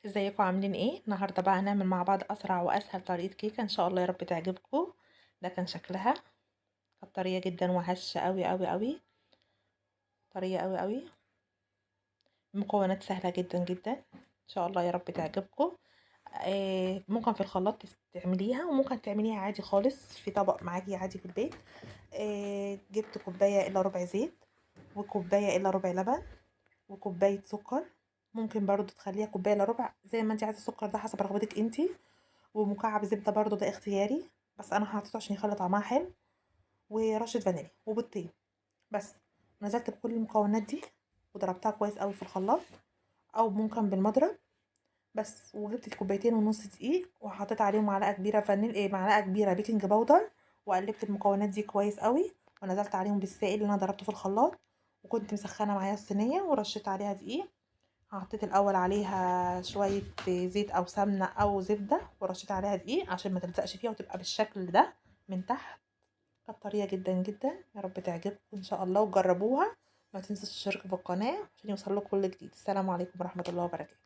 ازيكم عاملين ايه؟ النهارده بقى هنعمل مع بعض اسرع واسهل طريقه كيكة، ان شاء الله يا رب تعجبكم. ده كان شكلها، كانت طرية جدا وهشه قوي قوي قوي، طرية قوي قوي. مكونات سهلة جدا جدا، ان شاء الله يا رب تعجبكم. ممكن في الخلاط تعمليها، وممكن تعمليها عادي خالص في طبق معاكي عادي في البيت. جبت كوباية الا ربع زيت، وكوبايه الا ربع لبن، وكوبايه سكر. ممكن برضو تخليها كوباية الا ربع زي ما انت عايزه، السكر ده حسب رغبتك انتي. ومكعب زبدة برضو ده اختياري، بس انا حاطته عشان يخلي طعمها حلو. ورشه فانيليا وبيضتين بس. نزلت بكل المكونات دي وضربتها كويس قوي في الخلاط، او ممكن بالمضرب بس. وجبت الكوبايتين ونص دقيق وحطيت عليهم معلقه كبيرة فانيل، معلقه كبيرة baking powder، وقلبت المكونات دي كويس قوي، ونزلت عليهم بالسائل اللي انا ضربته في الخلاط. وكنت مسخنه معايا الصينية ورشيت عليها دقيق. حطيت الاول عليها شوية زيت او سمنه او زبدة، ورشيت عليها دقيق عشان ما تلزقش فيها وتبقى بالشكل ده من تحت. كانت طرية جدا جدا، يا رب تعجبكم ان شاء الله وجربوها. ما تنسوش تشتركوا في القناة عشان يوصلكم كل جديد. السلام عليكم ورحمة الله وبركاته.